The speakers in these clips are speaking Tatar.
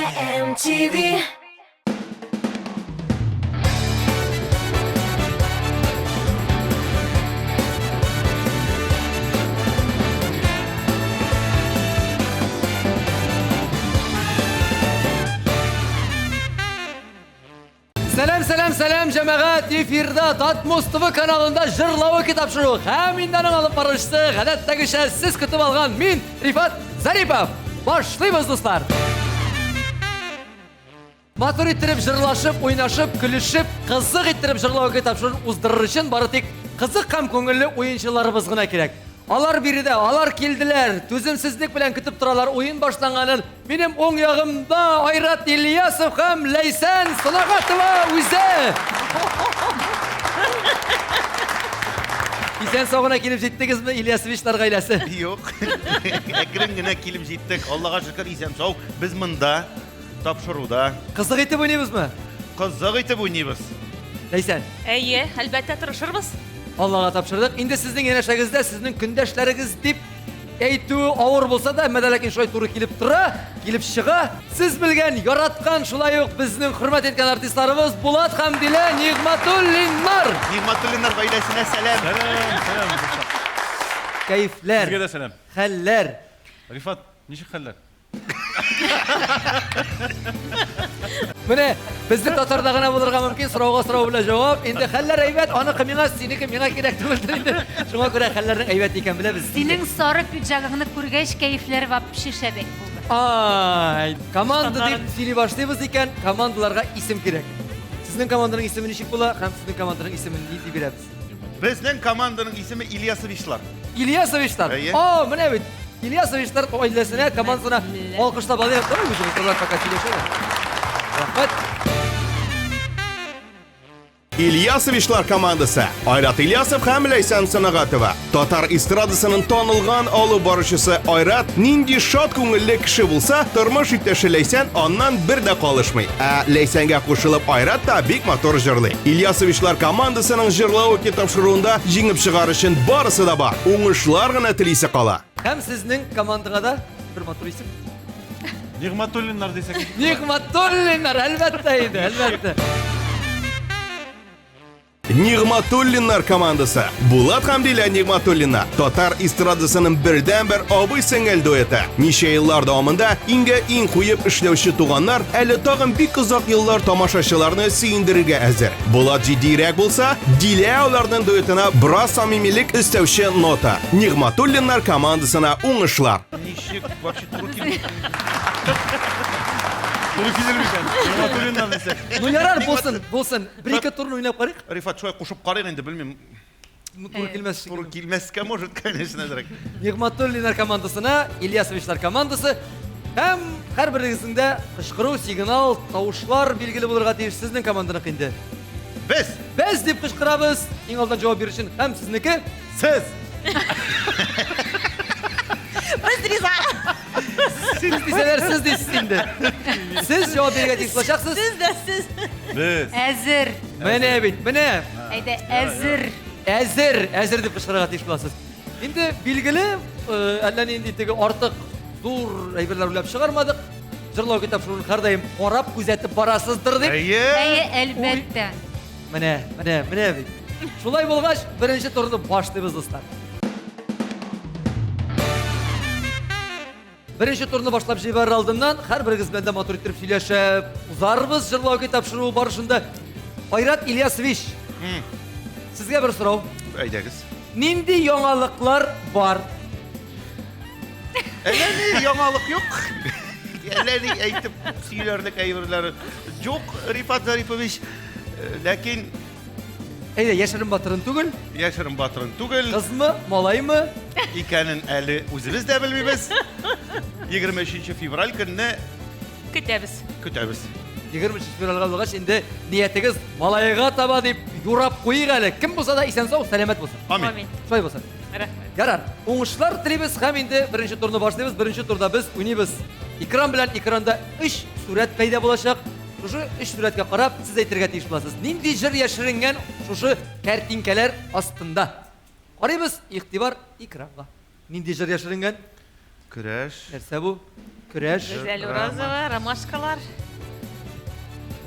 MTV. Сәлам, сәлам, сәлам, җәмәгать! Эфирда Татмус ТВ каналында Җырлавы тапшыруы һәм инде аның алып баручысы, гадәттәгечә сез көтеп алган мин, Рифат Зарипов. Башлыйбыз, дуслар! Матур иттереп җырлашып, уйнашып, көлешеп, кызык иттереп җырлау тапшыруын уздырыр өчен бары тик кызык һәм күңелле уенчыларыбыз гына кирәк. Алар биредә, алар килделәр, түземсезлек белән көтеп торалар уен башланганын. Минем уң ягымда Айрат Ильясов һәм Ләйсән Сөнагатова үзе. Исән сау гына килеп җиттегезме, Ильясовичлар гаиләсе? Юк. Әкрен генә килеп җиттек. Аллага шөкер, исән сау. Без монда, тапшыруда. Кызык итеп уйныйбызмы? Кызык итеп уйныйбыз. Ләйсән. Әйе, әлбәттә тырышырбыз. Аллага тапшырдык. Инде сезнең янәшәгездә сезнең көндәшләрегез дип Әйтүе авыр булса да, әмма дә ләкин шулай туры килеп тора, килеп чыга. Сез белгән, яраткан, шулай ук безнең хөрмәт иткән артистларыбыз Булат һәм Дилә Нигъмәтуллиннар. Нигъмәтуллиннар гаиләсенә сәлам. Сәлам, сәлам, дуслар. Кәефләр. Сезгә дә сәлам. Хәлләр. Рифат, ничек хәлләр? Менә безнең татарда гына булырга мөмкин сорауга сорау белән җавап. Инде хәлләр әйбәт, аныкы миңа, синеке миңа кирәк түгелдер инде. Шуңа күрә хәлләрнең әйбәт икән беләбез. Синең сары пиджагыңны күргәч, кәефләр вообще шәбәк булды. Ай, команда дип сөйли башлыйбыз икән, командаларга исем кирәк. Сезнең команданың исеме ничек була һәм сезнең команданың исемен нинди бирәбез? Безнең команданың исеме Ильясовичлар. Ильясовичлар. Әйе. О, менә бит. Ильясовичлар гаиләсенә, командасына алкышлап алыйк. Давай үзебез торак пока сөйләшәләр. Рәхмәт. Ильясовичлар командасы Айрат Ильясов һәм Ләйсән Сөнагатова. Татар эстрадасының танылган алып баручысы Айрат нинди шат күңелле кеше булса, тормыш иптәше Ләйсән аннан бер дә калышмый. Ә Ләйсәнгә кушылып Айрат та бик матур җырлый. Ильясовичлар командасының җырлау тапшыруында җиңеп чыгар өчен барысы да бар. Уңышлар гына телисе кала. Һәм сезнең командага да бер матур исем. Нигъмәтуллиннар дисәк. Нигъмәтуллиннар, әлбәттә инде, әлбәттә. Нигъмәтуллиннар командасы. Булат һәм Дилә Нигъмәтуллина татар эстрадасының бердәнбер абый-сеңел дуэты. Ничә еллар дәвамында иңгә иң куеп эшләүче туганнар әле тагын бик озак еллар тамашачыларны сөендерергә әзер. Булат җитдиерәк булса, Дилә аларның дуэтына бераз самимилек өстәүче нота. Нигъмәтуллиннар командасына уңышлар. Ничек вообще туры килми? Туры килер микән? Нигъмәтуллиннар дисәк. Ну ярар, булсын, булсын. Бер-ике турны уйнап карыйк. Рифат, шулай кушып карыйк инде, белмим. Ну, туры килмәс Туры килмәскә может, конечно, әзрәк. Нигъмәтуллиннар командасына Ильясовичлар командасы һәм һәрберегезнең дә кычкыру, сигнал, тавышлар билгеле булырга тиеш. Сезнең команданыкы инде. Без! Без дип кычкырабыз. Иң алдан җавап бирер өчен һәм сезнеке. Сез! Без риза. Сез дисәләр, сез дисез инде. Сез җавап бирергә тиеш булачаксыз. Сез дә сез. Без. Әзер. Менә бит, менә. Әйдә, әзер. Әзер, әзер дип кычкырырга тиеш буласыз. Инде билгеле, э, әллә нинди теге артык зур әйберләр уйлап чыгармадык. Җырлау китап шуны һәрдаим карап, күзәтеп барасыздыр дип. Әйе. Әйе, әлбәттә. Менә, менә, менә бит. Шулай булгач, беренче турны башлыйбыз, дуслар. Беренче турны башлап җибәрер алдыннан һәрберегез белән дә матур итеп сөйләшеп узарбыз җырлау көй тапшыруы барышында. Айрат Ильясович, сезгә бер сорау. Әйдәгез. Нинди яңалыклар бар? Әллә ни яңалык юк. Әллә ни әйтеп сөйләрлек әйберләр юк, Рифат Зарипович. Ләкин Әйдә, яшерен батырын түгел. Яшерен батырын түгел. Кызмы, малаймы? Икәнен әле үзебез дә белмибез. 23 февраль көнне көтәбез. Көтәбез. 23 февральгә булгач, инде ниятегез малайга таба дип юрап куйыйк әле. Кем булса да исән сау, сәламәт булсын. Амин. Шулай булсын. Рәхмәт. Ярар, уңышлар телибез һәм инде беренче турны башлыйбыз. Беренче турда без уйныйбыз. Экран белән экранда 3 сурәт пәйда булачак. Шушы өч сурәткә карап, сез әйтергә тиеш буласыз, нинди җыр яшеренгән шушы кәртинкәләр астында? Карыйбыз, игътибар экранга. Нинди җыр яшеренгән? Көрәш. Нәрсә бу? Көрәш. Гүзәл Уразова, ромашкалар.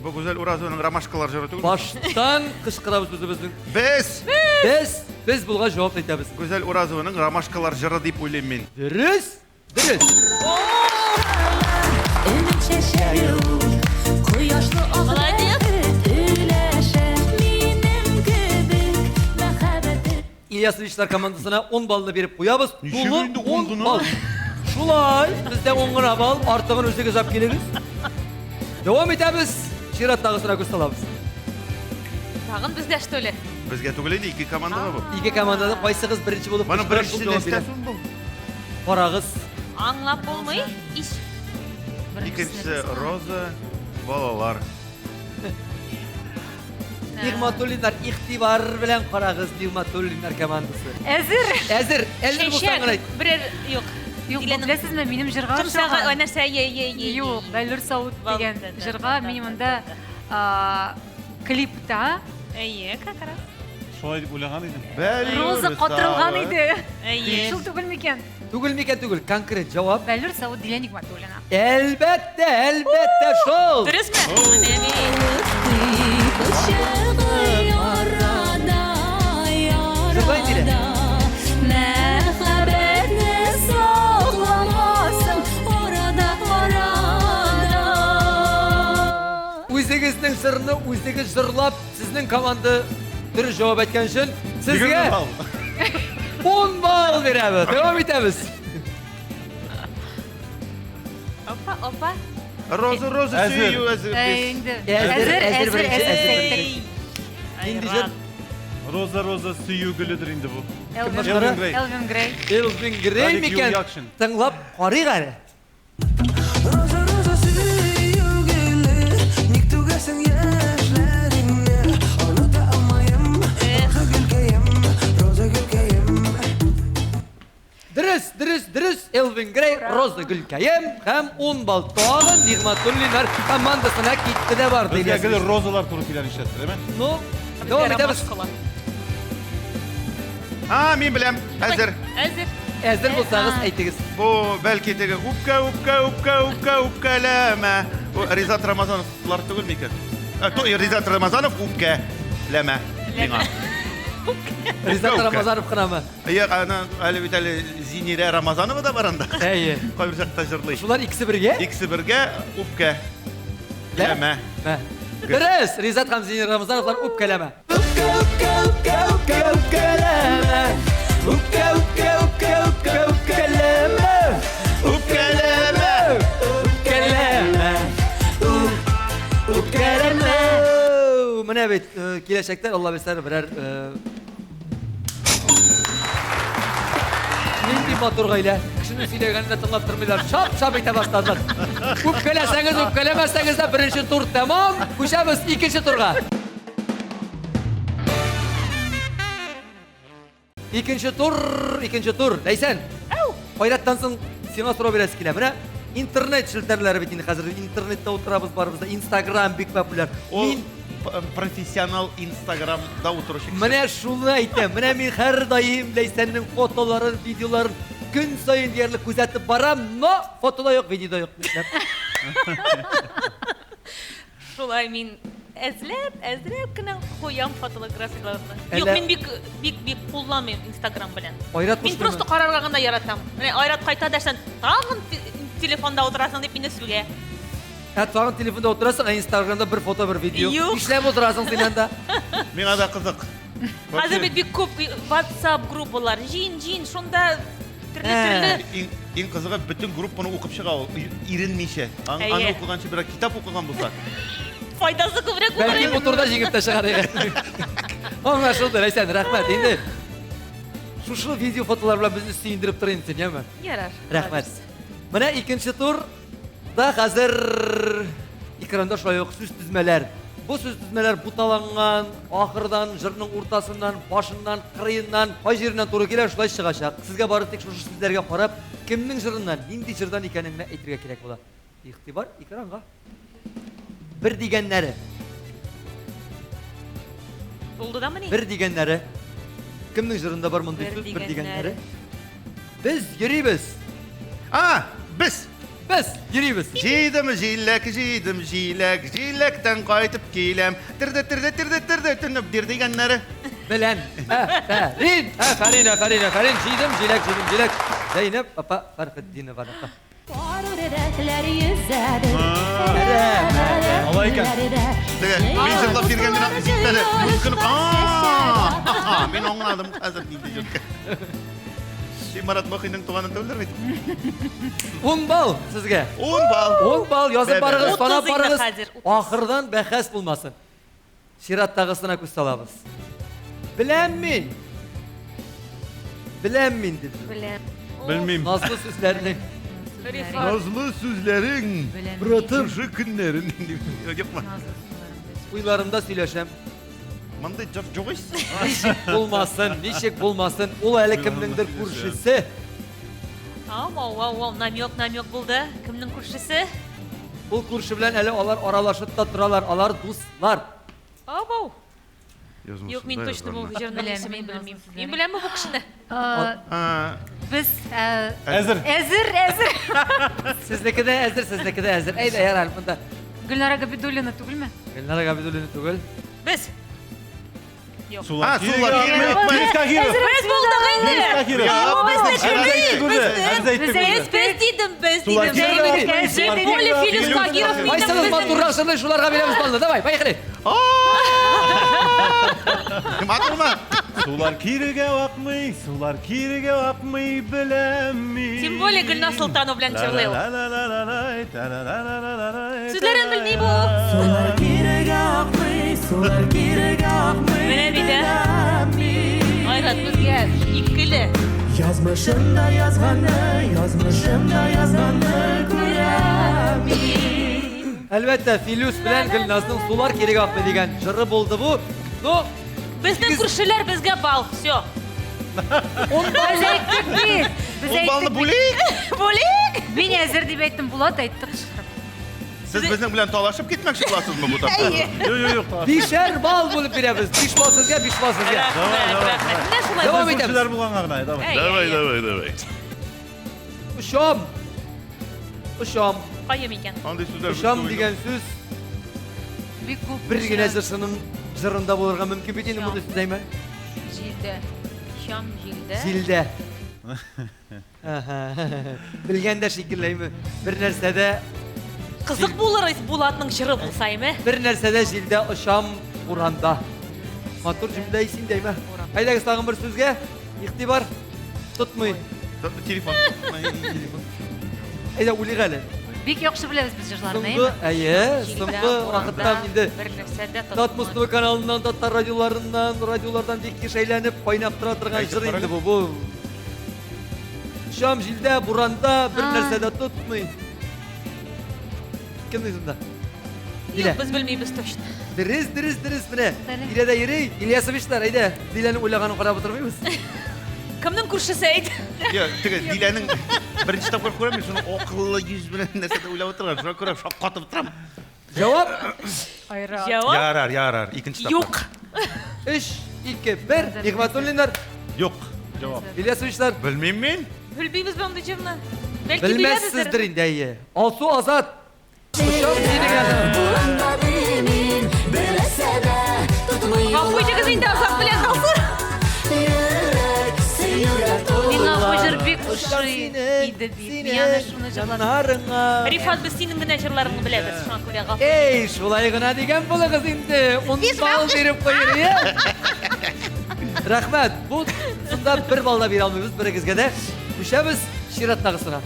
Бу Гүзәл Уразованың ромашкалар җыры түгел. Баштан кычкырабыз үзебезнең. Без! Без! Без булгач җавап әйтәбез. Гүзәл Уразованың ромашкалар җыры дип уйлыйм мин. Дөрес! Дөрес! Өмет чәчәге ул, кояшлы ак Молодец! бәхет өләшә минем кебек мәхәббәте. Ильясовичлар командасына 10 баллны биреп куябыз. Ничек Тулы инде 10 10 гына? балл. Шулай, бездә 10 гына балл, артыгын үзегез алып килегез. Дәвам итәбез. Чираттагысына күз салабыз. Тагын бездә, что ли? Безгә түгел инде, ике командага бу. Ике командада кайсыгыз беренче булып Моның кычкырып, шул беренчесе җавап нәрсә бирә. соң бу? Карагыз. Аңлап булмый ич. Икенчесе Роза, балалар. Нигматуллиннар игътибар белән карагыз, Нигматуллиннар командасы. Әзер. Әзер, әзер булсаң гына Чәчәк әйт. берәр юк. Юк, бу Диләнең беләсезме, минем җырга Томшагы, охшаган. ой, нәрсә, е, е, е. Юк, Бәллүр савыт Бал- дигән да, да, җырга да, да, мин да, монда да. клипта Әйе, как раз. Шулай дип уйлаган идем. Бәллүр роза катырылган савыт. иде. Әйе. Шул түгел микән? Түгел микән түгел, конкрет җавап. Бәллүр савыт Дилә Нигматуллина. Әлбәттә, әлбәттә шул. Дөресме? Менә мин. Пычагы ярада, Җырлай, Дилә. ярада. Мәхәббәтне сакламасың арада, арада. Үзегезнең җырны үзегез җырлап, сезнең команда дөрес җавап әйткән өчен сезгә 20 балл. 10 балл бирәбез. Дәвам итәбез. Опа, опа. Роза, Роза, Әзер. сөю әзер. Ә, Без. инде. Әзер, Әзер, әзер әзер, беренче, әзер. әзер. әйттек. Нинди җыр? Роза, Роза сөю гөледер инде бу. Элвин башкара? Грей. Элвин Грей. Элвин Грей Радик микән? Юльякшин. Тыңлап карыйк әле. Роза, роза, сөю гөле, ник түгәсең яшьләреңне? Оныта алмыйм, роза гөлкәем, роза гөлкәем. Дөрес, дөрес, дөрес. Элвин Грей, Роза Гөлкәем һәм 10 балл тагын Нигматуллиннар командасына китте дә барды. Безгә гел розалар туры килә нишләптер, әйме? Ну, дәвам итәбез. А, мин беләм. Әзер. Әзер. Әзер булсагыз әйтегез. Бу бәлки теге үпкә, үпкә, үпкә, үпкә, үпкәләмә. Бу Ризат Рамазановлар түгел микән? Ә, то, Ризат Рамазанов үпкә ләмә миңа. Ризат Үпкә. Рамазанов кынамы? Иә, ана әле бит әле Зинирә Рамазанова да бар анда. Әйе. Кайбер чакта җырлый. Шулар икесе бергә? Икесе бергә үпкә ләмә. Мә. Дөрес, Ризат һәм Зинир Рамазановлар үпкәләмә. Үпкә, үпкә, үпкә, үпкә, үпкәләмә. Үпкә, үпкә, үпкә, үпкә, үпкәләмә. Үпкәләмә. Үпкәләмә. Үп- Үпкәләмә. Менә бит киләчәктә Алла бирсә берәр Нинди матур гаилә. Кешене сөйләгәнен дә тыңлап тормыйлар. Шап-шап итә башладылар. Үпкәләсәгез, үпкәләмәсәгез дә беренче тур тәмам. Күчәбез икенче турга. Икенче тур, икенче тур. Ләйсән. Айраттан соң сиңа сорау бирәсе килә. Менә интернет челтәрләре бит инде хәзер. Интернетта утырабыз барыбыз да. Инстаграм бик популяр. Ул Мин профессионал Инстаграмда утыручы кеше. Менә шуны әйтәм. Менә мин һәрдаим Ләйсәннең фотоларын, видеоларын көн саен диярлек күзәтеп барам, но фотода юк, видеода юк. Нишләп? Шулай мин әзләп, әзләп кенә куям фотографияларны. Юк, Әллә- мин бик бик бик кулланмыйм Инстаграм белән. Айрат Мин куштымы? просто карарга гына яратам. Менә Айрат кайта да сен тагын телефонда утырасың дип мине сүгә. Ә тагын телефонда утырасың, ә Инстаграмда бер фото, бер видео. Юк. Нишләп утырасың син анда? Миңа да кызык. Хәзер бит бик күп WhatsApp группалар, җин, җин, шунда төрле Ә. төрле. Иң, иң кызыгы бөтен группаны укып чыга ул иренмичә. Әйе. Аны укыганчы берәр китап укыган булса. Файдасы күбрәк булыр Бәлки иде. бу турда җиңеп тә чыгар иде. Аңлашылды, Ләйсән, рәхмәт. Инде шушы видео фотолар белән безне сөендереп тор инде син, яме? Ярар. Рәхмәт. Менә икенче тур да хәзер экранда шулай ук сүз тезмәләр. Бу сүз тезмәләр буталанган, ахырдан, җырның уртасыннан, башыннан, кырыеннан, кай җиреннән туры килә, шулай чыгачак. Сезгә бары тик шушы сүзләргә карап, кемнең җырыннан, нинди җырдан икәнен генә әйтергә кирәк була. Игътибар экранга. Бер дигәннәре, Булды да мени? бер дигәннәре. Кемнең җырында бар мондый Бер сүз, бер дигәннәре. дигәннәре? Без йөрибез. А, без. Без йөрибез. Җыйдым җиләк, җыйдым җиләк, җиләктән кайтып киләм. Терде, терде, терде, терде, төнеп дир дигәннәре. Беләм. Афәрин, афәрин, афәрин, афәрин. Җыйдым җиләк, җыйдым җиләк. Зәйнәп апа Фәрхетдинованыкы. Алай икән. Теге, мин җырлап биргән генә җитмәде. Мөмкин. А, мин аңладым хәзер нинди җыр. Син Марат Мөхиннең туганы түгелдер бит? 10 балл сезгә. 10 балл. 10 балл язып барыгыз, санап барыгыз. Ахырдан Ахырдан бәхәс булмасын. Чираттагысына күз салабыз. Беләм мин. Беләм мин дип. Беләм. Белмим. Назлы сүзләрнең. Рифат. Назлы сүзләрең. Братым. Шушы көннәрен. Юкмы? Уйларымда сөйләшәм. Мондый җыр юк ич. Ничек булмасын, ничек булмасын, ул әле кемнеңдер күршесе. Ау, ау, ау, ау, намек, намек булды. Кемнең күршесе? Ул күрше белән әле алар аралашып та торалар, алар дуслар. Ау, ау. Юк, мин точно бу җырның исемен белмим. Мин беләмме бу кешене? Без Әзер. Әзер, әзер. Сезнеке дә әзер, сезнеке дә әзер. Әйдә, ярар, монда. Гөлнара Габидуллина түгелме? Гөлнара Габидуллина түгел. Без. Юк. Сулар А, сулар кирәк. Филүс Каһиров. Без булдык инде. Филүс Каһиров. Без без дидем, без Сулар дидем. кирәк. Тем более Филүс Каһиров минем Кайсыгыз безнең. матуррак җырлый, шуларга бирәбез балны. Давай, поехали. Матурмы? Сулар кирегә акмый, сулар кирегә акмый, беләм мин. Тем более Гөлназ Солтанова белән җырлый ул. Сүзләрен белми бу. Сулар кирегә акмый, сулар кирегә акмый. Менә бит, ә. Айрат безгә икеле. Язмышымда язганы, язмышымда язганы күрәм мин. Әлбәттә, Филүс белән Гөлназның сулар кирәк акмый дигән җыры булды бу. Ну, Безнең күршеләр безгә бал, все. 10 балл. Без әйттек бит. Без Ун баллны әйттек бит. бүлик. Бүлик. Мин әзер дип әйттем, Булат әйтте кычкырып. Сез безнең белән талашып китмәкче буласызмы бу тапкыр? Юк, юк, юк. Бишәр балл бүлеп бирәбез. 5 балл сезгә, 5 балл сезгә. Рәхмәт, рәхмәт. Менә шулай. Дәвам итәбез. Күршеләр булганга гына, давай. Давай, давай, давай. Очам. Очам. Каем икән. Андый сүзләр Очам дигән сүз Бик күп. бер генә җырчының җырында булырга мөмкин бит инде мондый сүз, әйме? Җилдә. Шам җилдә. Җилдә. Белгән дә шикелле, әйме? Бер нәрсәдә, Кызык булыр Булатның җыры булса, әйме? бер нәрсәдә җилдә очам буранда. Матур җөмлә исендә, әйме? Әйдәгез тагын бер сүзгә. Игътибар. Тотмый. Телефон. Әйдә уйлыйк әле. Бик яхшы беләбез без җырларны, Соңгы, әйме? әйе, соңгы вакытта инде Бер нәрсәдә Татмус ТВ каналыннан, татар радиоларыннан, радиолардан бик еш әйләнеп, кайнап тора торган җыр инде бу. Бу Шам җилдә, буранда бер нәрсә дә тотмый. Кем үзендә? Дилә. Юк, без белмибез точно. Дөрес, дөрес, дөрес, менә. Дилә дә йөри. Ильясовичлар, әйдә, Диләнең уйлаганын карап утырмыйбыз. Кемнең күршесе әйт? Я, теге Диләнең беренче тапкыр күрәм мин шуны акыллы йөз белән нәрсә дә уйлап утырган. Шуңа күрә шаккатып торам. Җавап Айрат. Җавап Ярар, ярар, икенче тапкыр. юк. 3, 2, 1. Нигъмәтуллиннар, Юк. Җавап. Ильясовичлар. Белмим мин. Белмибез бе андый җырны. Бәлки Белмәссездер беләбездер. инде, әйе. Алсу Азат. Очам синең әле. Буранда димин, бер нәрсә дә тотмый. Гафу итегез инде Азат белән Алсу. Йөрәк сөюгә Миңа бу тулы. җыр бик ошый иде бит. Мин аны шуны җырладым. Җаннарыңа. Рифат, без синең генә җырларыңны беләбез, шуңа күрә гафу. Эй, шулай гына дигән булыгыз инде. 10 балл биреп куер, иә? Рәхмәт. Бу сында бер балл да бирә алмыйбыз берегезгә дә. Күчәбез чираттагысына.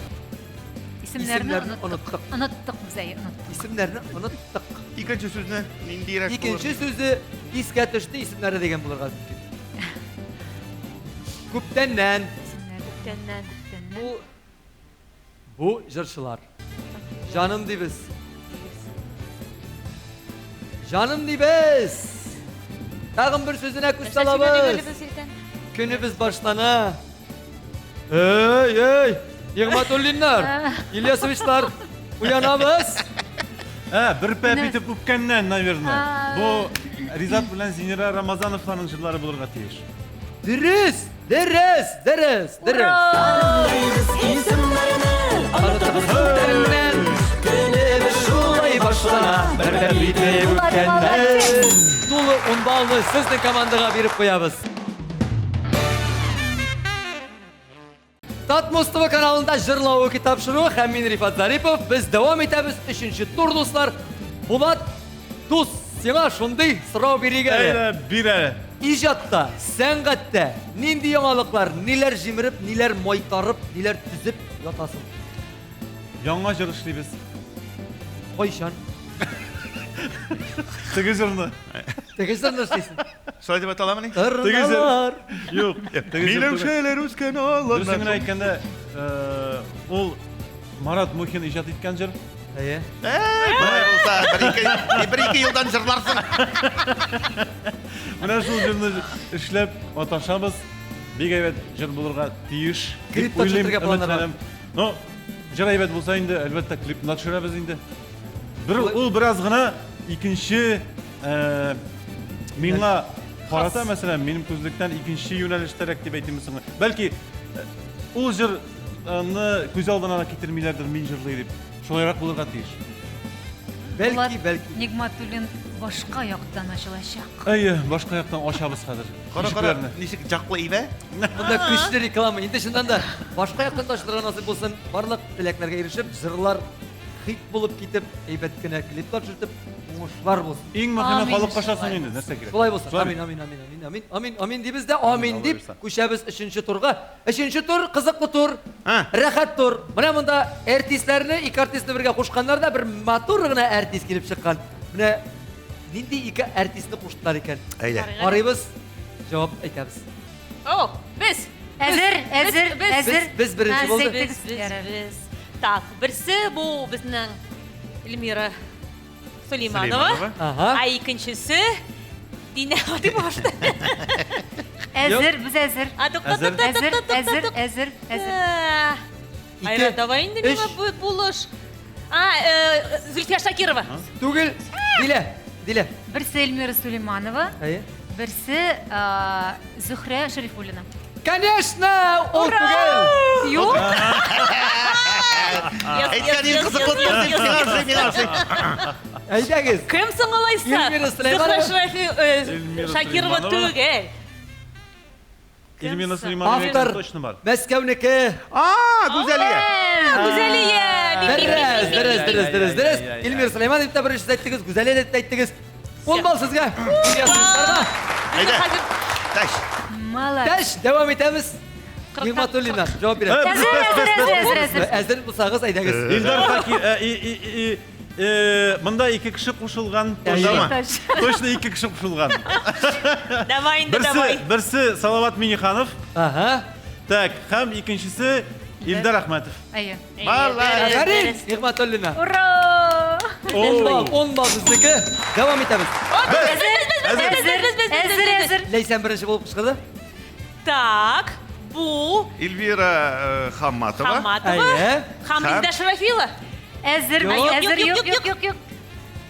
Исемнәрне Исемнәрне оныттык. оныттык. Оныттык без әйе, оныттык. Исемнәрне оныттык. Икенче сүзне ниндирәк булыр? Икенче сүзе искә төште, исемнәре дигән булырга мөмкин. Күптәннән Исемнәр. Күптәннән. Күптәннән. бу җырчылар. Җаным дибез. Җаным дибез. Тагын бер сүзенә күз Нәрсә сөйләдек салабыз. әле без иртән? Көнебез башлана. Эй, эй, Нигъмәтуллиннар, Ильясовичлар, уянабыз. Ә, бер пәп итеп үпкәннән, наверное. Бу Ризат белән Зинира Рамазановларның җырлары булырга тиеш. Дөрес, дөрес, дөрес, дөрес. Исемнәрне Онытабыз күптәннән. Көнебез шулай башлана, бер бәп итеп үпкәннән. Тулы ун баллны сезнең командага биреп куябыз. Татмус ТВ каналында җырлавы тапшыруы һәм мин Рифат Зарипов. Без дәвам итәбез. Өченче тур, дуслар. Булат, дус, сиңа шундый сорау бирик әле. Әйдә, бир әле. Иҗатта, сәнгатьтә нинди яңалыклар, ниләр җимереп, ниләр майтарып, ниләр төзеп ятасың? Яңа җыр эшлибез. Кайчан? Теге җырны. Теге җырны эшлисең. Шулай дип аталамыни? Тырналар. Юк. Миләүшәләр үскән аланнар. Дөресен генә әйткәндә, ул Марат Мухин иҗат иткән җыр. Әйе. Болай булса, бер-ике елдан җырларсың. Менә шул җырны эшләп маташабыз. Бик әйбәт җыр булырга тиеш. Клип та төшерергә планнар бар. Ну, җыр әйбәт булса инде, әлбәттә, клипны төшерәбез инде. Бер ул бераз гына икенче миңа карата, мәсәлән, минем күзлектән икенче юнәлештәрәк дип әйтимме соң? Бәлки ул җырны күз алдына да китермиләрдер, мин җырлый дип. Шулайрак булырга тиеш. Бәлки, бәлки. Нигматуллин башка яктан ачылачак. Әйе, башка яктан ачабыз хәзер. Кара, кара, ничек жаклы ибә? Монда көчле реклама. Инде чыннан да башка яктан да ачылырга насыйп булсын. Барлык теләкләргә ирешеп, җырлар хит булып китеп, әйбәт кенә клиплар төшертеп, уңышлар булсын. Иң мөһиме халык кашасын инде, нәрсә кирәк? Шулай булсын. Амин, амин, амин, амин, амин, амин, амин дибез дә, амин дип күчәбез өченче турга. Өченче тур кызыклы тур, рәхәт тур. Менә монда артистларны, ике артистны бергә кушканнар да бер матур гына артист килеп чыккан. Менә нинди ике артистны куштылар икән? Әйдә. Карыйбыз, җавап әйтәбез. О, без! Әзер, әзер, әзер. Без беренче булдык. Без, без, без. Так, берсе бу безнең Эльмира Сулейманова. Ага. Ә икенчесе Динә Хатипова. Әзер, без әзер. А, тукта, Әзер. тукта, Әзер, тукта, әзер, тукта. әзер, әзер. Айрат, давай инде миңа булыш. А, Зөлфия Шакирова. Түгел. Дилә, Дилә. Берсе Эльмира Сулейманова, Әйе. берсе Зөхрә Шәрифуллина. Конечно, ул түгел. Юк. Әйткән иң кызыклы тур дип миңа ошый, миңа ошый. Әйдәгез. Кем соң алайса? Эльмира Сулейманова. Зөһрә Шакирова түгел. Эльмира Сулейманова Автор точно бар. Мәскәүнеке. А, Гүзәлия. Гүзәлия. Дөрес, дөрес, дөрес, дөрес, дөрес. Эльмира Сулейманова дип тә беренче әйттегез, Гүзәлия дип тә әйттегез. Ун балл сезгә. Ильяс Ильясовичтарга. Әйдә. Тәш. Молодец. Тәш, дәвам итәбез. Нигматуллина җавап бирә. Әзер, әзер, әзер, әзер. Әзер булсагыз, әйдәгез. Илдар Хаки, монда ике кеше кушылган. Точно. Точно ике кеше кушылган. Давай инде, давай. Берсе Салават Миниханов. Ага. Так, һәм икенчесе Илдар Әхмәтов. Әйе. Молодец. Афәрин, Нигматуллина. Ура! Ун балл, ун балл сезнеке. Дәвам итәбез. Әзер, әзер, әзер, әзер. Ләйсән беренче булып кычкырды. Так, бу Эльвира Хамматова. Хаматова. Әйе. Һәм Илдар Шарафиева. Әзер, әзер, юк, юк, юк, юк.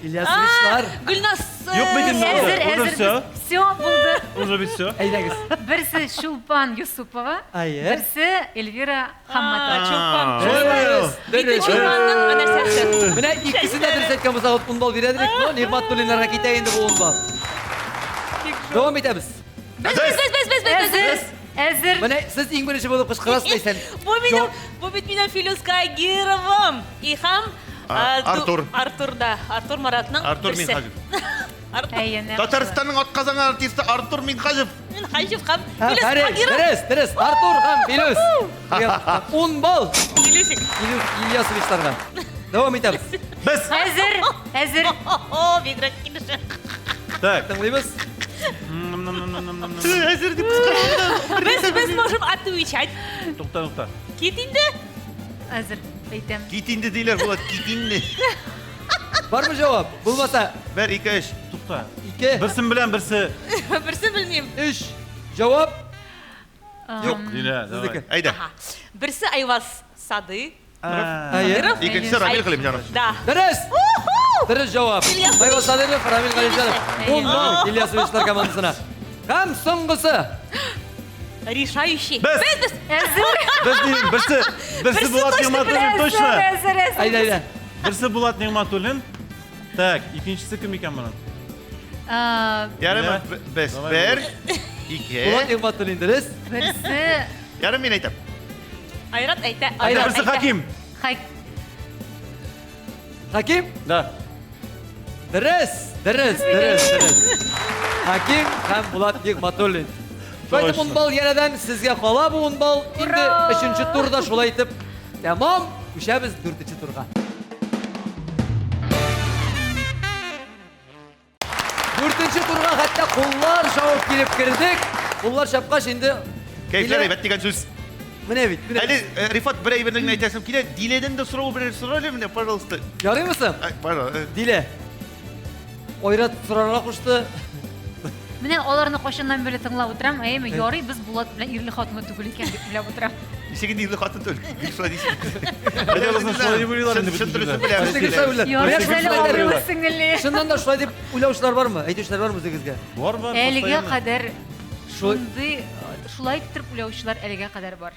Ильяс Ильясовичлар. Гөлназ. Юк бит инде. Әзер, Уже әзер. всё. Все, булды. Уже бит всё. Әйдәгез. Берсе Чулпан Юсупова, Әйе. берсе Эльвира Хамматова. Чулпан. Дөрес, дөрес. Чулпанның нәрсәсе. Менә икесен дә дөрес әйткән булсагыз, ун балл бирә идек, но Нигматуллиннарга китә инде бу ун балл. Дәвам итәбез. Без, без, без, без, без, Әзер, без. әзер. Менә сез иң беренче булып кычкырасыз, Ләйсән. Бу минем, бу бит минем Филүс Кагировым. И һәм Артур. Артур да, Артур Маратның Артур берсе. Минһаҗев. Артур Әйе, нәкъ. Татарстанның атказанган артисты Артур Минһаҗев. Минһаҗев һәм Филүс Афәрин, Кагиров. дөрес, дөрес. Артур һәм Филүс. Ун балл Филүсик. Филүс Ильясовичларга. Дәвам итәбез. Без. Әзер, әзер. О, бигрәк килешә. Так. Тыңлыйбыз. Әзер дип кычкырды. Без, без можем отвечать. Тукта, тукта. Кит инде. Әзер, әйтәм. Кит инде диләр, Булат, кит инде. Бармы җавап? Булмаса, Бер, ике, өч. Тукта. ике, Берсен белән берсе. Берсе белмим. өч. Җавап юк. Дилә, давай. Сезнеке. Әйдә. Берсе Айваз Сады. Әйе. Икенчесе Рамил Галимҗанов. Да. Дөрес! Дөрес җавап. Айваз Садыров, Рамил Галимҗанов. Ун балл Ильясовичлар командасына. Һәм соңгысы. Решающий. Без. Без, без. Әзер. Без дим, берсе, берсе Булат Нигъмәтуллин точно. Әзер, әзер. Әйдә, әйдә. Берсе Булат Нигъмәтуллин. Так, икенчесе кем икән моның? Ярыймы? Без бер, ике. Булат Нигъмәтуллин дөрес. Берсе. Ярым мин әйтәм. Айрат әйтә. Айрат Берсе Хаким. Хаким? Да. Дөрес, дөрес, дөрес, дөрес. Хаким һәм Булат Нигъмәтуллин. Шулай итеп, 10 балл янәдән сезгә кала бу 10 балл. Инде өченче турда шулай итеп тәмам. Күчәбез дүртенче турга. Дүртенче турга хәтта куллар чабып килеп кердек. Куллар чапкач инде Кәефләр әйбәт дигән сүз. Менә бит, менә. Әле э, Рифат бер әйберне генә әйтәсем килә. Диләдән дә сорау берәр сора әле менә, пожалуйста. Ярыймы соң? Ай, пожалуйста. Дилә. Айрат сорарга кушты. Менә аларны кайчаннан бирле тыңлап утырам, әйеме, ярый без Булат белән ирле хатынлы түгел икән дип уйлап утырам. Ничек инде ирле хатын түгел? Гел шулай дисең. Әйдә, безне шулай дип уйлыйлар инде Чын бөтен дөресен җирдә. беләбез. Чын дөресен беләбез. Ярый Менә без әле шулай абыйлы дип- сеңелле. Чыннан да шулай дип уйлаучылар бармы? Әйтүчеләр бармы үзегезгә? Бар, бар. Әлегә постоянно. кадәр Шулай- шундый шулай иттереп уйлаучылар әлегә кадәр бар.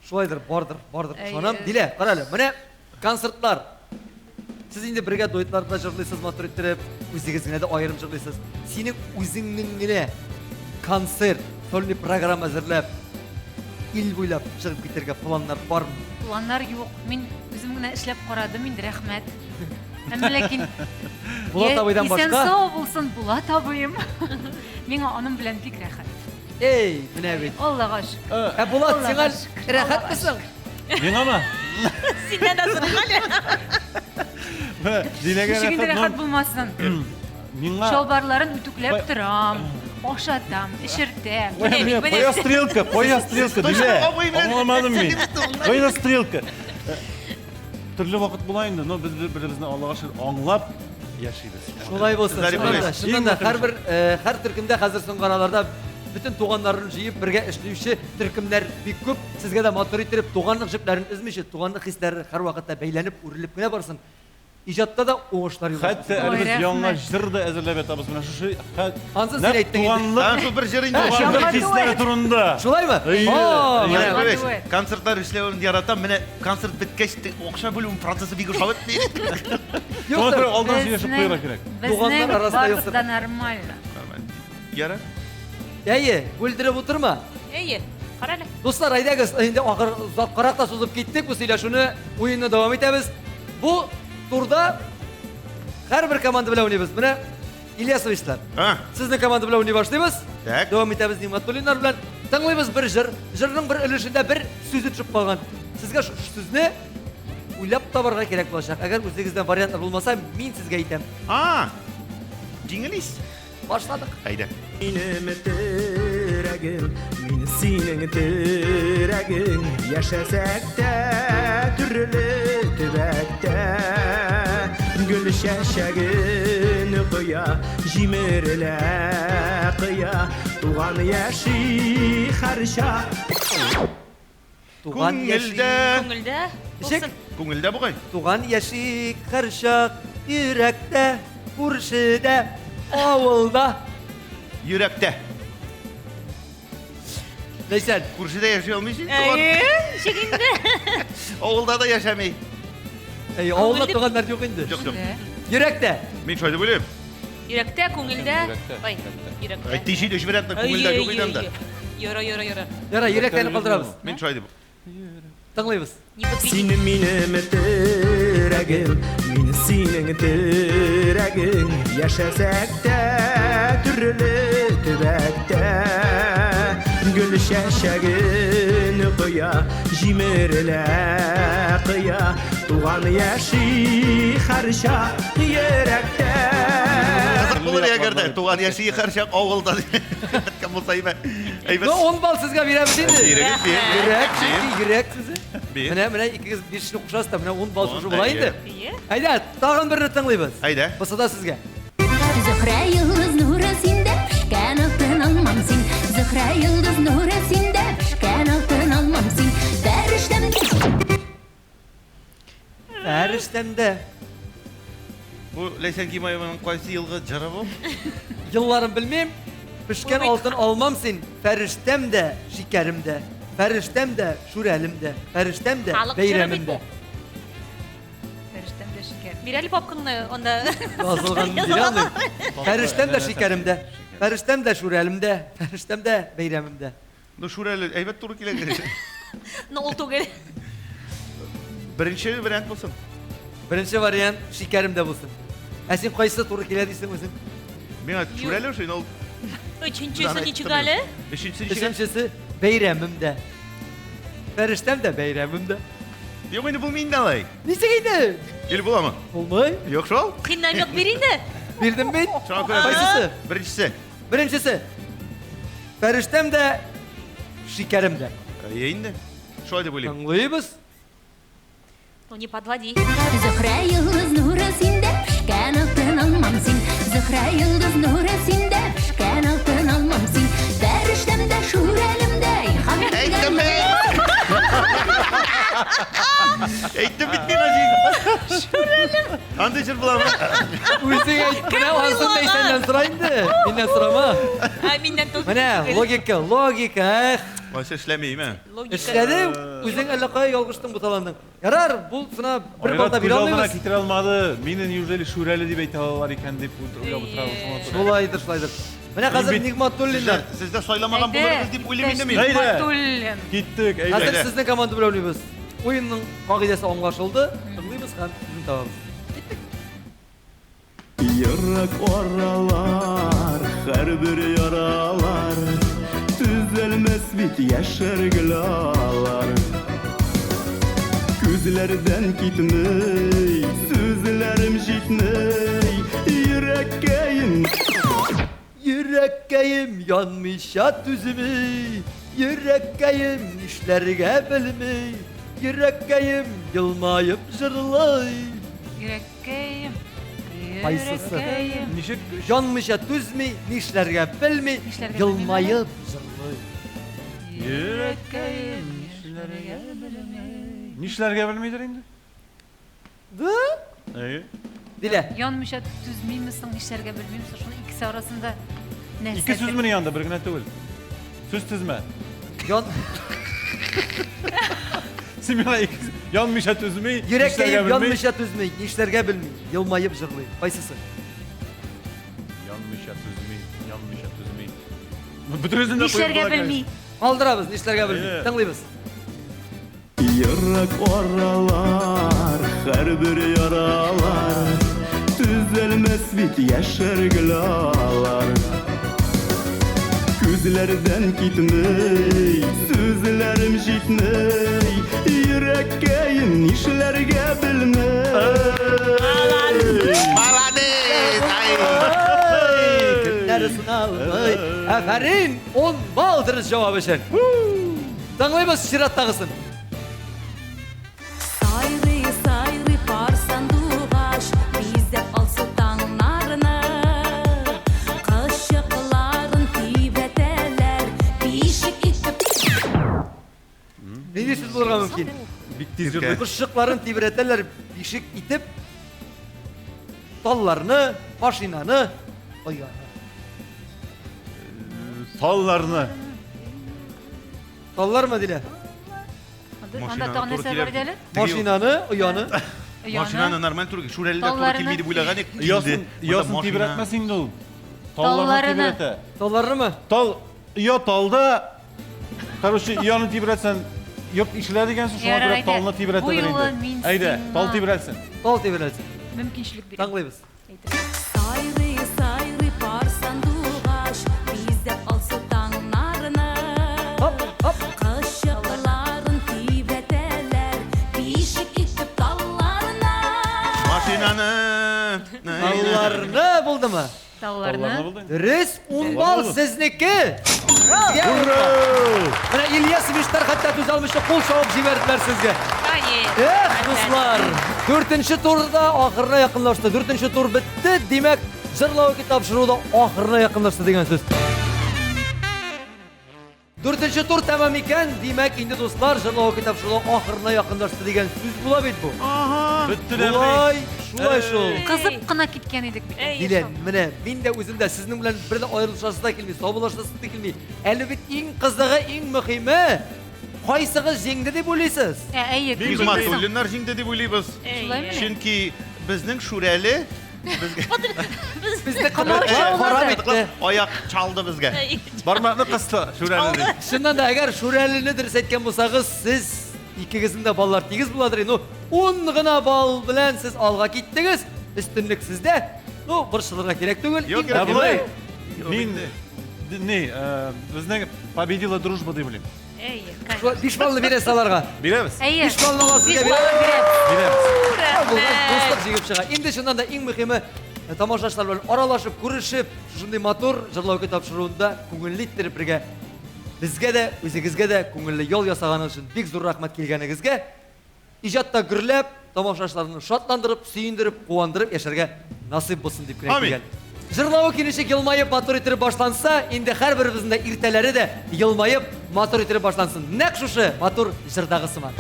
Шулайдыр, бардыр, бардыр. Әйе. Ышанам. Дилә, кара әле, менә концертлар. Сез инде бергә дуэтларда җырлыйсыз, матур иттереп, үзегез генә дә аерым җырлыйсыз. Синең үзеңнең генә концерт, сольный программа әзерләп, ил буйлап чыгып китәргә планнар бармы? Планнар юк. Мин үзем генә эшләп карадым инде, рәхмәт. Әмма ләкин Булат абыйдан исән башка? сау булсын Булат абыем. Миңа аның белән бик рәхәт. Эй, менә бит. Аллага шөкер. Ә Булат, Аллага сиңа шөкер, рәхәтме соң? Миңамы? Синнән дә сорыйм әле. Менә, Диләгә Ничек инде рәхәт, рәхәт но булмасын? Миңа Чалбарларын үтүкләп торам, ашатам, эчертәм. Кая, менә, кая стрелка, кая стрелка, Дилә? Аңламадым мин. Кая стрелка? Төрле вакыт була инде, но без бер-беребезне Аллага шөкер аңлап яшибез. Шулай булсын. Зариф Чыннан да, абый. чыннан да һәрбер э, һәр төркемдә хәзер соңгы араларда бөтен туганнарын җыеп бергә эшләүче төркемнәр бик күп. Сезгә дә матур иттереп туганлык җепләрен өзмичә, туганлык хисләре һәрвакытта бәйләнеп, үрелеп кенә барсын. Иҗатта да уңышлар юлдаш Хәтта булсын. әле без Ой, яңа рәхмәт. җыр да әзерләп ятабыз. Менә шушы Ансын син нәкъ әйттең инде. туганлык Һәм шул бер җыр инде. туганлык Яңа хисләре дуэт. турында. Шулаймы? Әйе. О, Әйе. менә. Яңа Беләсез, дуэт. Концертлар эшләвен яратам. Менә концерт беткәч, те- акча бүлү процессы бик ошап бетми. Шуңа Юктыр. күрә алдан сөйләшеп куярга кирәк. Туганнар Безнең арасында барысы юктыр. да нормально. Яра. Әйе, бүлдереп утырма. Әйе, кара әле. Дуслар, әйдәгез, инде ахыр озаккарак та сузып киттек бу сөйләшүне, уенны дәвам итәбез. Бу турда һәрбер команда белән уйныйбыз. Менә Ильясовичлар. А, Сезнең команда белән уйный башлыйбыз. Так. Дәвам итәбез Нигъмәтуллиннар белән. Тыңлыйбыз бер җыр. Җырның бер өлешендә бер сүзе төшеп калган. Сезгә шушы сүзне уйлап табарга кирәк булачак. Әгәр үзегездән вариантлар булмаса, мин сезгә әйтәм. а. Җиңел ис. Башладык. Әйдә. Минем терәгем, мин синең терәгең. Яшәсәк тә төрле төбәктә. Гөл чәчәген коя, җимерелә кыя. Туган яши һәрчак. Туган яши. Күңелдә. Күңелдә Ничек? булсын. Күңелдә бугай. Туган яши һәрчак йөрәктә, күршедә, авылда. Йөрәктә. Ләйсән, Күршедә яши алмыйсың. туган. Әйе, ничек инде? Авылда да яшәми. әй, авылда Күңелдә- туганнар юк инде. Юк, юк. Йөрәктә. Мин шулай дип уйлыйм. Йөрәктә, күңелдә. Йөрәктә, Ой, йөрәктә. йөрәктә. Әйтте иши өч вариантны күңелдә юк иде анда. Яра, яра, яра. Яра, йөрәктәне калдырабыз. Мин шулай дип. Тыңлыйбыз. Не подведи. Син минем терәгем, мин синең терәгең. Яшәсәк тә төрле төбәктә. Гөл чәчәген коя, җимерелә кыя. Туган яши һәрчак йөрәктә. Кызык булыр әгәр дә туган яши һәрчак авылда. Беткән булса әйбәт. Әйбәт. Ну, 10 балл сезгә бирәбез инде. Бирегез, бир. Йөрәк, чөнки йөрәк сүзе. Бир. Менә, менә икегез бишне кушасыз да, менә 10 балл шушы Ун, була әйе. инде. Әйе. Әйдә, тагын берне тыңлыйбыз. Әйдә. Бусы да сезгә. Зөһрә йолдыз нуры синдә пешкән алтын алмам син. Зөһрә йолдыз нуры синдә пешкән алтын алмам син. Фәрештәм Фәрештәм дә. Бу Ләйсән Гимаеваның кайсы елгы җыры бу? Елларын белмим. Пешкән алтын алмам син, фәрештәм дә, шикәрем дә, фәрештәм дә, шүрәлем дә, фәрештәм дә, Халык җыры бит бәйрәмем бу. дә. Фәрештәм дә шикәр. Бир әле папкаңны анда. Язылган бирә алмыйм. Фәрештәм дә, шикәрем дә, фәрештәм дә, шүрәлем дә, фәрештәм дә, бәйрәмем дә. Ну, шүрәле, әйбәт туры килә. Ну, ул түгел. Беренче вариант булсын. Беренче вариант шикәрем дә булсын. Ә син кайсы туры килә дисең үзең? Миңа шүрәле ошый, но ул Өченчесе ничек әле? Өченчесе ничек? Өченчесе бәйрәмем дә. Фәрештәм дә, бәйрәмем дә. Юк инде булмый инде алай. Ничек инде? Или буламы? Булмый. Юк шул. Син намек бир инде. Бирдем бит. Шуңа күрә Кайсысы? Беренчесе. Беренчесе. Фәрештәм дә, шикәрем дә. Әйе инде. Шулай дип уйлыйм. Тыңлыйбыз. Ну не подводи. Зөһрә йолдыз нуры синдә пешкән алтын алмам син. Зөһрә йолдыз нуры синдә пешкән алтын алмам син. Фәрештәм дә, шүрәлем дә, илһам Әйттем Әйттем бит миңа син. Шүрәлем. Андый җыр буламы? Үзең әйт, менә анысын Ләйсәннән сора инде. Миннән сорама. Ә миннән түгел. Менә логика, логика, эх. Вообще эшләмиме? Логика. Эшләде, үзең әллә кая ялгыштың, буталандың. Ярар, бу сына бер Айрат балта күз бирә алдына алмыйбыз. китерә алмады. Мине неужели Шүрәле дип әйтә алалар икән дип уйлап утыра шуңа күрә. Шулайдыр, шулайдыр. Менә хәзер бит- Нигматуллиннар. Сездә сайламаган булырбыз дип уйлыйм инде мин. Әйдә. Нигматуллин. Киттек, әйдә. Хәзер сезнең команда белән уйныйбыз. Уенның кагыйдәсе аңлашылды. Тыңлыйбыз һәм сүзен табабыз. Ерак аралар, һәрбер яралар Төзәлмәс бит яшәр гел алар. Күзләрдән китмей, сүзләрем җитмей, Йөрәккәем Йөрәккәем янмыйча түзми, йөрәккәем нишләргә белми, йөрәккәем елмаеп җырлый. Йөрәккәем. Кайсысы? Йөрәккәем. Ничек? Янмыйча түзми, нишләргә белми, Нишләргә елмаеп җырлый. Йөрәккәем нишләргә белми. Нишләргә белмидер инде? Да? Әйе. Дилә. Янмыйча түзмиме соң, нишләргә белмим соң, шуның икесе арасында нәрсә? Ике сүз менә янда, бер генә түгел. Сүз тезмә. Ян Син миңа ике янмыйча түзми, нишләргә Йөрәккәем белми. янмыйча түзми, нишләргә белми, елмаеп җырлый. Кайсысы? Янмыйча түзми, янмыйча түзми. Бөтенесен дә куеп Нишләргә була, белми. Калдырабыз, нишләргә белми. Әйе. Тыңлыйбыз. Ерак аралар, һәрбер яралар Төзәлмәс бит яшәр гел алар. Күзләрдән китмей, сүзләрем җитмей, Йөрәккәем нишләргә белмей. Молодец! Ай! Көннәр сыналмый. Афәрин, 10 балл дөрес җавап өчен. Тыңлыйбыз чираттагысын. Сайрый, сайрый пар сандугаш, бизәп алсу таңнарны. Кышыкларын тибрәтәләр, бишек итеп. Нинди сүз булырга мөмкин? Бик тиз җырлый. Кошчыкларын тибрәтәләр бишек итеп. Талларны, машинаны, ояны. Талларны. Таллармы Дилә? Анда тагын нәрсә бар иде әле? Машинаны, ояны. Машинаны нормаль туры, шүрәле дә туры Талларны. килми дип уйлаган идек. Оясын, оясын Монда машина. тибрәтмәс инде ул. Талларны Талларны. тибрәтә. Талларнымы? Тал, оя талда, короче, ояны тибрәтсән, йорт ишелә дигән сүз, шуңа Ярар, күрә әйдә. талны Бу тибрәтәдер юлы инде. мин Әйдә, сиңа- тал тибрәтсен. Тал тибрәтсен. Мөмкинчелек бирәм. Тыңлыйбыз. Сайрый, сайрый пар сандугаш, бизәп алсу таңнарны. Хоп, хоп. Кышыкларын тибрәтәләр, бишек итеп талларны. Машинаны. Талларны булдымы? Талларны. Талларны булды инде. Дөрес, 10 балл сезнеке. Сезгә ун балл. Менә Ильяс Миштар хәтта түзә алмыйча кул чабып җибәрделәр сезгә. Эх, дуслар, дүртенче турда ахырына якынлашты. Дүртенче тур бетте, димәк, җырлау тапшыру да ахырына якынлашты дигән сүз. Дүртенче тур тәмам икән, димәк, инде дуслар, җырлау китап шулай ахырына якынлашты дигән сүз була бит бу. Ага. Беттеләр. Шулай, шулай шул. Кызып кына киткән идек бит. Дилә, менә мин дә үзем дә сезнең белән бер дә аерылышасы да килми, саубуллашасы да килми. Әле бит иң кызыгы, иң мөһиме, кайсыгыз җиңде дип уйлыйсыз? Ә, әйе, кем җиңде соң? Нигъмәтуллиннар җиңде дип уйлыйбыз. Шулаймыни? Чөнки безнең Шүрәле Безне харап итте. Аяк чалды безгә. Бармакны кысты Шүрәле дип. Чыннан да, әгәр Шүрәлене дөрес әйткән булсагыз, сез икегезнең дә баллар тигез буладыр. Ну, 10 гына балл белән сез алга киттегез. Өстенлек сездә. Ну, борчылырга кирәк түгел. Юк, Ә болай, мин не, безнең победила дружба дип уйлыйм. Әйе, 5 баллны бирәсез аларга. Бирәбез. Әйе. 5 баллны аласыз. 5 баллны бирәбез. Бирәбез. Дуслык җигеп чыга. Инде чыннан да иң мөһиме тамашачылар белән аралашып, күрешеп, шушындый матур җырлау көй тапшыруында күңелле иттереп бергә безгә дә, үзегезгә дә күңелле ял ясаганыгыз өчен бик зур рәхмәт килгәнегезгә. Иҗатта гөрләп, тамашачыларны шатландырып, сөендереп, куандырып яшәргә насыйп булсын дип кенә Амин. килгән. Җырлавы килешек елмаеп матур иттереп башланса, инде һәрберебезнең дә иртәләре дә елмаеп матур иттереп башлансын. Нәкъ шушы матур җырдагы сыман.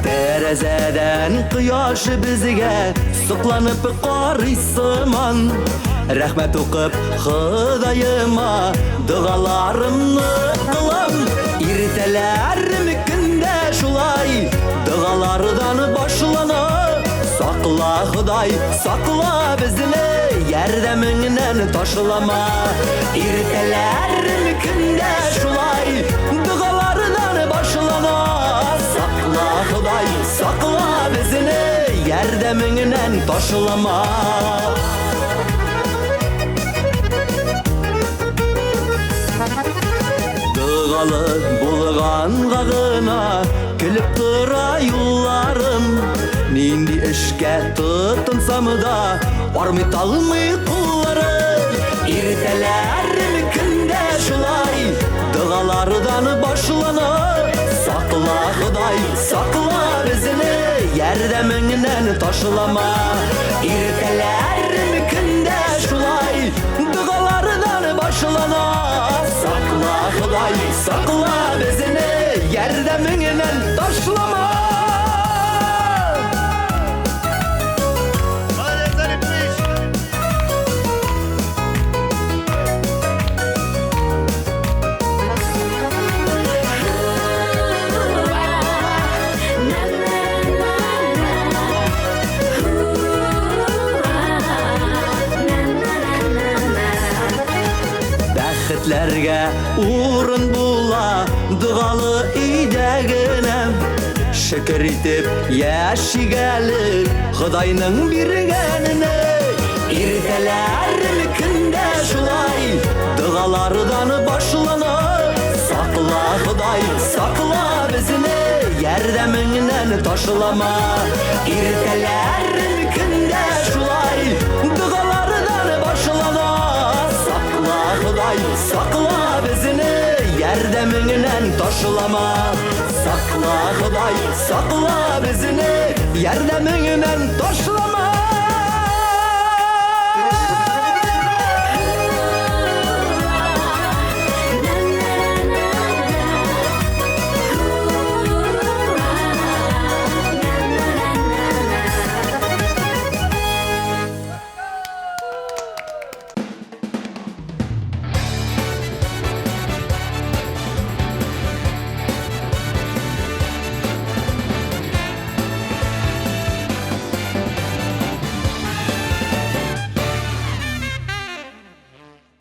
Тәрәзәдән кояш безгә сокланып карый сыман. Рәхмәт укып Ходаема догаларымны кылам. Иртәләрем көндә шулай догалардан башлана. Сакла, Ходай, сакла безне, ярдәмеңнән ташлама. Иртәләрем көндә шулай догалардан башлана. Сакла, Ходай, сакла безне, ярдәмеңнән ташлама. Догалы булганга гына көлеп тора юлларым. Нинди эшкә тотынсам да армый талмый кулларым. Иртәләрем көндә шулай догалардан башлана. Сакла, Ходай, сакла безне, ярдәмеңнән ташлама. Иртәләрем көндә шулай догалардан башлана. Сакла, Ходай, сакла безне, ярдәмеңнән ташлама. Молодец, Зарипыч! Бәхетләргә урын була догалы өйдә генә. Шөкер итеп яшик әле Ходайның биргәненә. Иртәләрем көндә шулай догалардан башлана. Сакла, Ходай, сакла безне, ярдәмеңнән ташлама. Иртәләрем көндә шулай догалардан башлана. Сакла, Ходай, сакла безне, ярдәмеңнән ташлама. Сакла, Ходай, сакла безне, ярдәмеңнән ташлама.